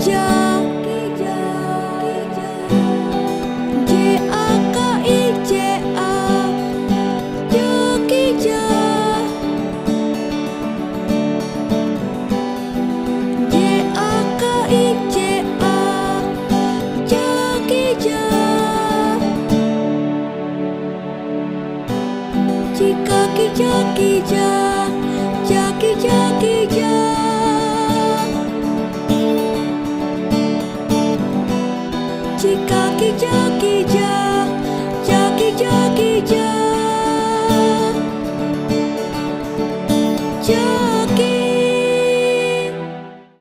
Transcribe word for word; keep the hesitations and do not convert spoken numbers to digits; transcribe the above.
Kija, kija, kija. J A K I J A. Jakija. J A K I J A. Jakija. Jika kija kija. Jakija kija. Jika kija